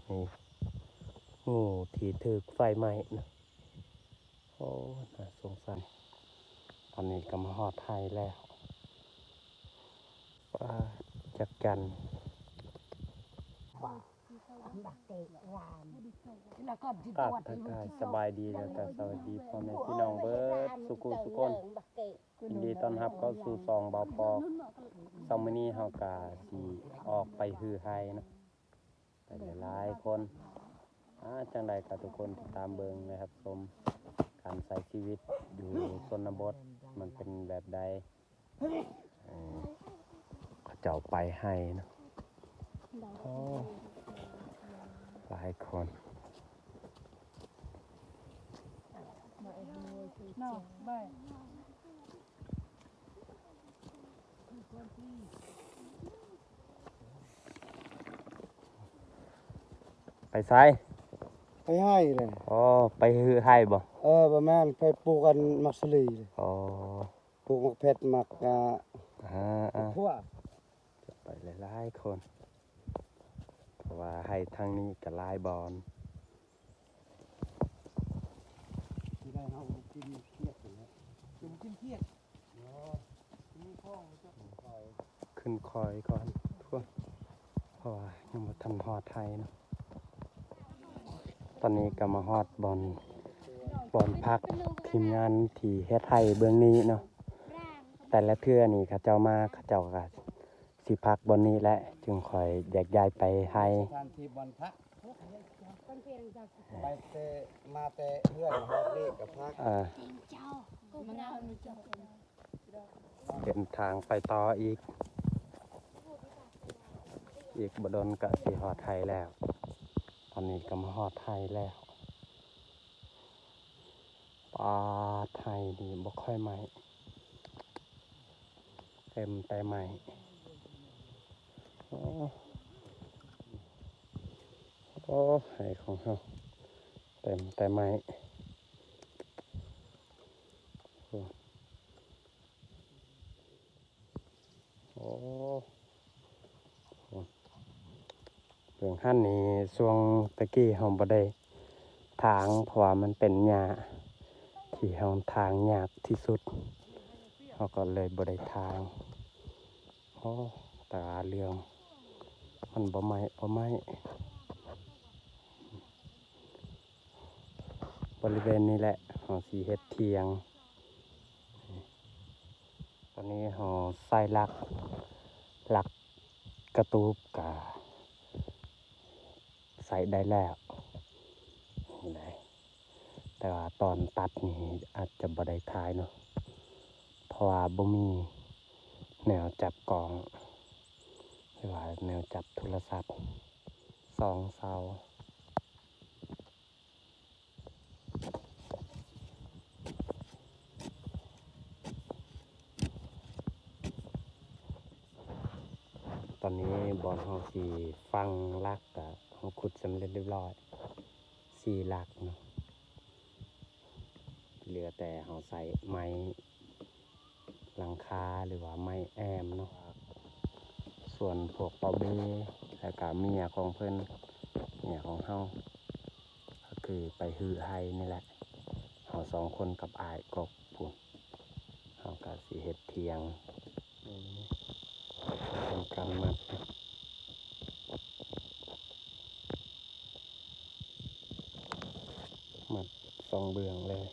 ນີ້ ງູທີ່ຖືກໄຟໄໝ້ນະ. ໂອ້ ໜ້າສົງສານ. ຕອນນີ້ກໍມາຮອດໄຮ່ແລ້ວ. ປາດ ຈັກຈັ່ນ. ກາບທັກທາຍສະບາຍດີ ແລ້ວກໍສະຫວັດດີພໍ່ແມ່ພີ່ນ້ອງເບິດສູ່ຜູ້ສູ່ຄົນ. ຍິນດີຕ້ອນຮັບເຂົ້າສູ່ຊ່ອງບ່າວປອກ. ເຊົ້າມື້ນີ້ເຮົາກະຊິອອກໄປຮື້ໄຮ່ເນາະ ໄປຫຼາຍໆຄົນ. ອາ ຈັ່ງໃດກໍທຸກຄົນຕິດຕາມເບິ່ງ ແລະ ຮັບຊົມການໃຊ້ຊີວິດຢູ່ຊົນນະບົດ ມັນເປັນແບບໃດ. ເອີ ເຂົາເຈົ້າໄປໄຮ່ເນາະ. ໂອ້ ຫຼາຍຄົນ. ໄປໃສ? ໄປໄຮ່ແຫຼະ. ອໍ ໄປຮື້ໄຮ່ບໍ່? ເອີ ບໍ່ແມ່ນ ໄປປູກອັນໝາກສາລີ. ອໍ ປູກໝາກເຜັດ ໝາກ ອາ ອາ ອາ ທົ່ວ. ຈະໄປຫຼາຍໆຄົນ ເພາະວ່າໄຮ່ທາງນີ້ກໍຫຼາຍບ່ອນ. ທີ່ໄດ້ເຮົາກິນຂຽດຫັ້ນແຫຼະ ກິນຂຽດເນາະ. ຂຶ້ນຄອຍກ່ອນ ເພາະວ່າຍັງບໍ່ທັນຮອດໄຮ່ເນາະ. ຕອນນີ້ກໍມາຮອດບ່ອນ ບ່ອນພັກທີມງານທີ່ເຮັດໄຮ່ເບື້ອງນີ້ເນາະ. ແຕ່ລະເທື່ອນີ້ເຂົາເຈົ້າມາ ເຂົາເຈົ້າກໍຊິພັກບ່ອນນີ້ແຫຼະ ຈຶ່ງຄ່ອຍແຍກຍ້າຍໄປໄຮ່. ສະຖານທີ່ບ່ອນພັກ ໄປແຕ່ ມາແຕ່ເຮືອນຮອດນີ້ກໍພັກ. ເອີ ເດີນທາງໄປຕໍ່ອີກ ອີກບໍ່ດົນກະຊິຮອດໄຮ່ແລ້ວ. ຕອນນີ້ກໍມາຮອດໄຮ່ແລ້ວ. ປາດ ໄຮ່ນີ້ບໍ່ຄ່ອຍໄໝ້ ເຕັມແຕ່ໄໝ້. ໂອ້ ໂອ້ ໄຮ່ຂອງເຮົາເຕັມແຕ່ໄໝ້. ໂອ້ ໂອ້ ເບື້ອງຫັ້ນນີ້ ຊ່ວງຕະກີ້ເຮົາບໍ່ໄດ້ຖາງ ເພາະວ່າມັນເປັນຫຍ້າທີ່ເຮົາຖາງຍາກທີ່ສຸດ ເຮົາກໍເລີຍບໍ່ໄດ້ຖາງ. ໂອ້ ຕາເຫຼືອງ ມັນບໍ່ໄໝ້ ບໍ່ໄໝ້. ບໍລິເວນນີ້ແຫຼະ ເຮົາຊິເຮັດຖຽງ. ຕອນນີ້ເຮົາໃສ່ຫຼັກ ຫຼັກກະຕູບກະໃສ່ໄດ້ແລ້ວ ນີ້ໄດ໋. ແຕ່ວ່າຕອນຕັດນີ້ອາດຈະບໍ່ໄດ້ຖ່າຍເນາະ ເພາະວ່າບໍ່ມີແນວຈັບກ້ອງ ຫຼືວ່າແນວຈັບໂທລະສັບ ສອງເສົາ. ຕອນນີ້ບ່ອນເຮົາຊິຝັງຫຼັກກະເຮົາຂຸດສຳເລັດຮຽບຮ້ອຍ ສີ່ຫຼັກເນາະ ເຫຼືອແຕ່ເຮົາໃສ່ໄມ້ ຫຼັງຄາ ຫຼືວ່າໄມ້ແອ້ມເນາະ. ສ່ວນພວກປາເບ້ ແລ້ວກະເມຍຂອງເພິ່ນ ເມຍຂອງເຮົາ ກໍຄືໄປຮື້ໄຮ່ນີ້ແຫຼະ ເຮົາສອງຄົນກັບອ້າຍກົກພຸ້ນ ເຮົາກໍຊິເຮັດຖຽງ ນີ້ ເປັນການມັດ ມັດສອງເບື້ອງເລີຍ.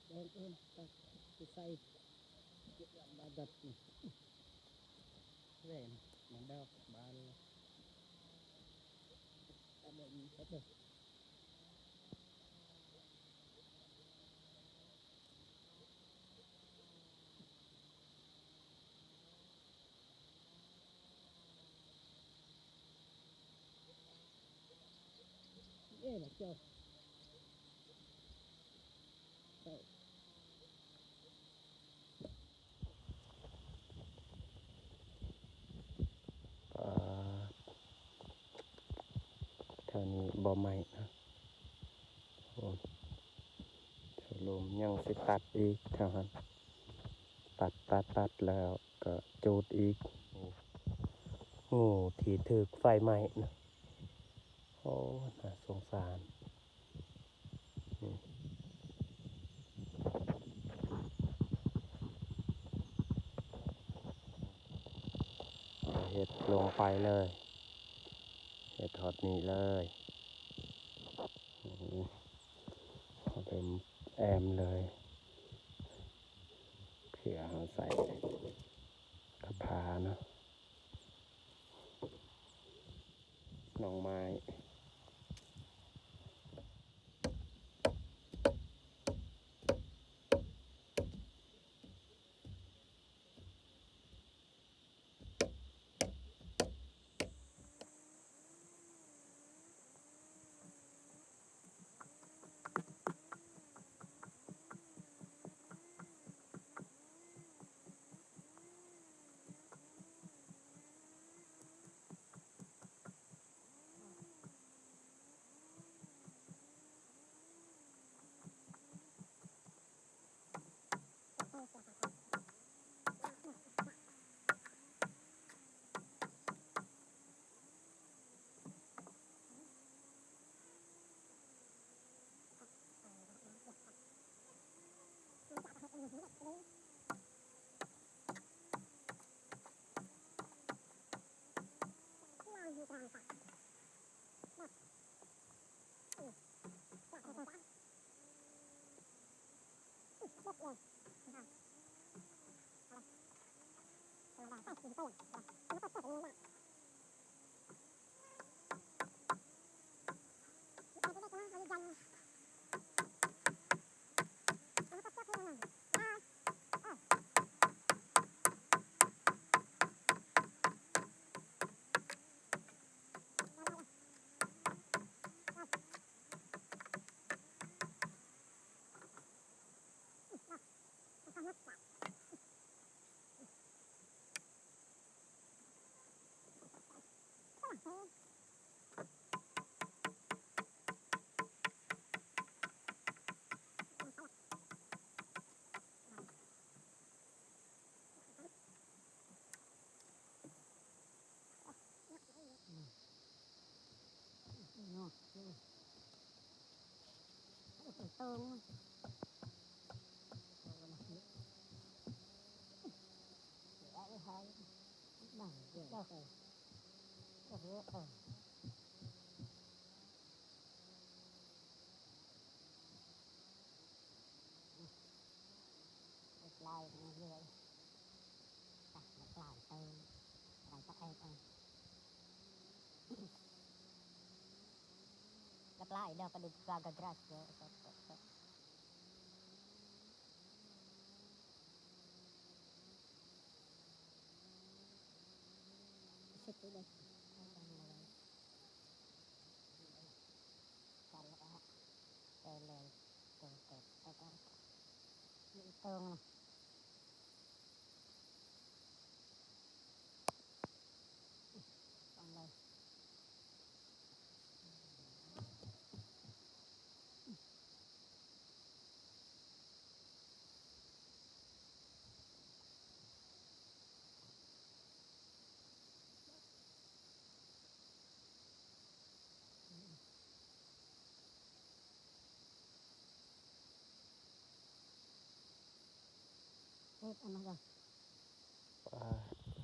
ເອີ ເອີ ຕັກ ໄປໃສ່ ເກັບບາດດັດນີ້ ແວ່ນ ມັນດອກບານ ອັນນີ້ກໍເດີ. ປາດ ແຖວນີ້ບໍ່ໄໝ້ນະ ໂອ້ ເຂົາລົມ ຍັງຊິຕັດອີກແຖວຫັ້ນ ຕັດ ຕັດ ຕັດແລ້ວກໍຈູດອີກ. ງູທີ່ຖືກໄຟໄໝ້ນະ ໂອ້ ໜ້າສົງສານ. ເຮັດລົງໄປເລີຍ ເຮັດຮອດນີ້ເລີຍ ອືມ ເລີ່ມແອ້ມເລີຍ ເພື່ອເຮົາໃສ່ກະພາເນາະ. ໜໍ່ໄມ້.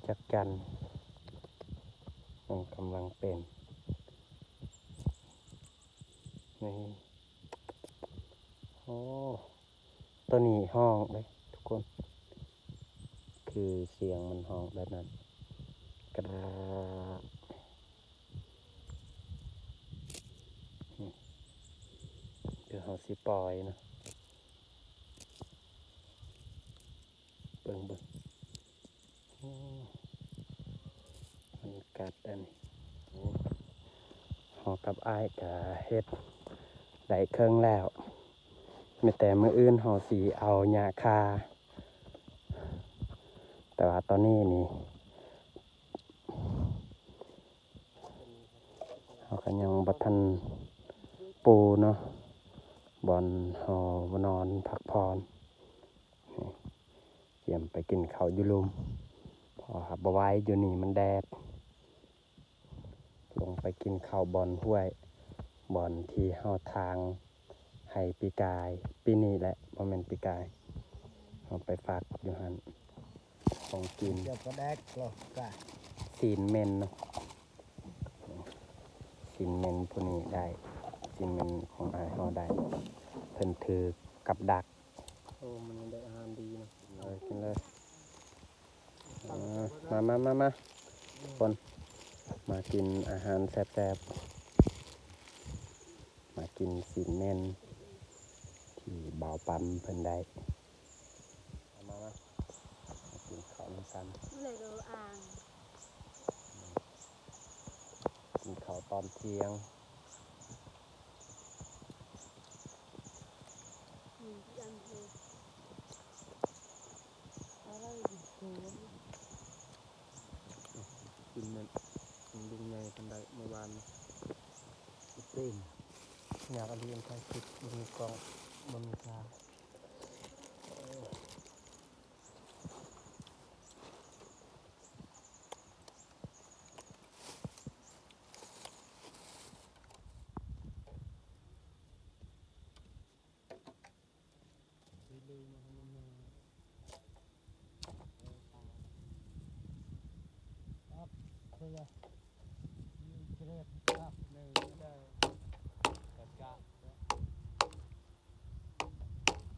ຈັກຈັນ ມັນກຳລັງເປັນ ນີ້ ໂອ້ ໂຕນີ້ຮ້ອງເດ້ທຸກຄົນ ຄືສຽງມັນຮ້ອງແບບນັ້ນ ກະ ຄືເຮົາຊິປ່ອຍນະ ເບິ່ງ ເບິ່ງ ໂອ້ ມັນກັດອັນນີ້ ໂອ້ ເຮົາກັບອ້າຍກະເຮັດ ໄດ້ເຄິ່ງແລ້ວ ມີແຕ່ມື້ອື່ນເຮົາຊິເອົາຫຍ້າຄາ ແຕ່ວ່າຕອນນີ້ນີ້ ເຮົາກໍຍັງບໍ່ທັນປູເນາະ ບ່ອນເຮົານອນພັກຜ່ອນ. ກຽມໄປກິນເຂົ້າຢູ່ລຸ່ມ ເພາະວ່າບໍ່ໄຫວ ຢູ່ນີ້ມັນແດດ. ລົງໄປກິນເຂົ້າບ່ອນຫ້ວຍ ບ່ອນທີ່ເຮົາຖາງໄຮ່ປີກາຍ ປີນີ້ແຫຼະ ບໍ່ແມ່ນປີກາຍ ເຮົາໄປຝາກຢູ່ຫັ້ນ ຂອງກິນ ຈະປາແດກເນາະ ຊີ້ນເໝັນເນາະ ຊີ້ນເໝັນຜູ້ນີ້ໄດ້ ຊີ້ນເໝັນຂອງອ້າຍເຮົາໄດ້ ເພິ່ນຖືກັບດັກ. ໂອ້ ມັນໄດ້ອາຫານດີເນາະ ເອົາກິນເລີຍ. ເອີ ມາ ມາ ມາ ມາ ຄົນ ມາກິນອາຫານແຊບໆ ມາກິນຊີ້ນເໝັນທີ່ບ່າວປຳເພິ່ນໄດ້ ມາ ມາ ມາ ມາກິນເຂົ້ານຳກັນ ເລີຍ ກິນເຂົ້າຕອນທ່ຽງ. ກິນແມ່ນ ລຸງໃຫຍ່ເພິ່ນໄດ້ມື້ວານນີ້ ເຕັມ ຍາກອີ່ຫຼີ ອັນໄທຄລິບບໍ່ມີກ້ອງ ບໍ່ມີຂາ.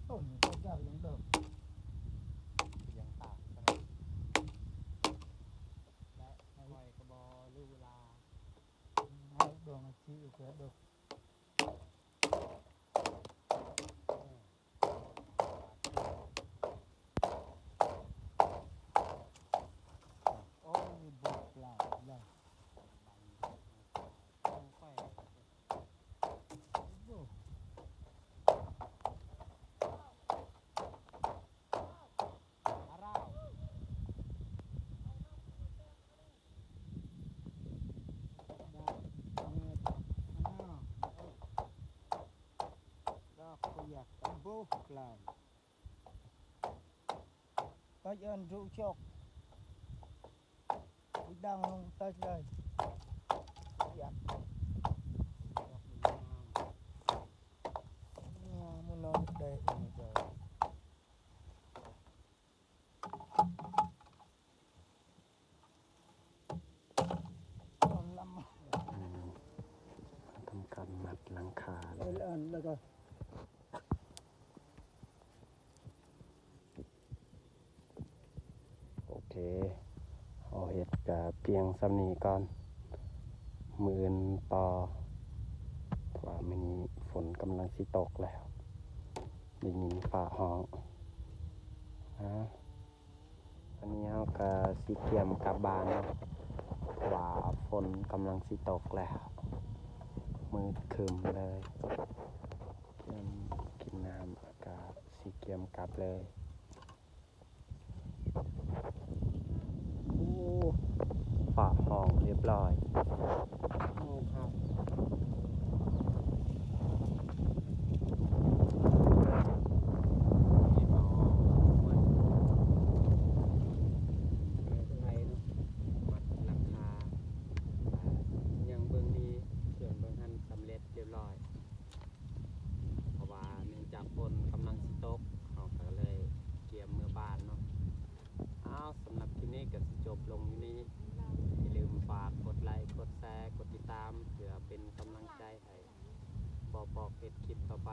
ໂອ້ຍ ມັນກໍຈັບຍັງເດີ ຍັງຕາກ ແລະຂ້ອຍກໍບໍ່ຮູ້ລາ ເອົາດວງອາຊີບເພື່ອເບິ່ງ. ໂອ້ຍ ບໍ່ປາດເລີຍ ດອກພະຍາກະໂບກລາຍ ຕາຍອັນດຸຈອກ ອີດາງລົງຕາຍເລີຍ ຢາກ ງາມນອນໄດ້ ອືມ ທຳການມັດຫຼັງຄາເລີຍ ແລ້ວກໍ ໂອເຄ ເຮົາເຮັດກະພຽງສ່ຳນີ້ກ່ອນ ມື້ອື່ນຕໍ່ ເພາະວ່າມື້ນີ້ຝົນກຳລັງຊິຕົກແລ້ວ ໄດ້ຍິນຟ້າຮ້ອງ ອາ ອັນນີ້ເຮົາກະຊິກຽມກັບບ້ານເນາະ ເພາະວ່າຝົນກຳລັງຊິຕົກແລ້ວ ມືດຄຶ້ມເລີຍ ກຽມກິນນ້ຳ ແລ້ວກະຊິກຽມກັບເລີຍ. ໂອ້ ຝາຫ້ອງຮຽບຮ້ອຍ. ໂອ້ ຄັບ ໄມ້ໄຜ່ເນາະ ມັດຫຼັງຄາ ອາ ຍັງເບື້ອງນີ້ ສ່ວນເບື້ອງຫັ້ນສຳເລັດຮຽບຮ້ອຍ. ເພາະວ່າເນື່ອງຈາກຝົນກຳລັງຊິຕົກ ເຮົາກໍເລີຍກຽມເມືອບ້ານເນາະ. ອ້າວ ສຳລັບຄລິບນີ້ກໍຊິຈົບລົງຢູ່ນີ້ ຢ່າລືມຝາກກົດໄລ ກົດແຊ ກົດຕິດຕາມ ເພື່ອເປັນກຳລັງໃຈໃຫ້ບ່າວປອກເຮັດຄລິບຕໍ່ໄປ.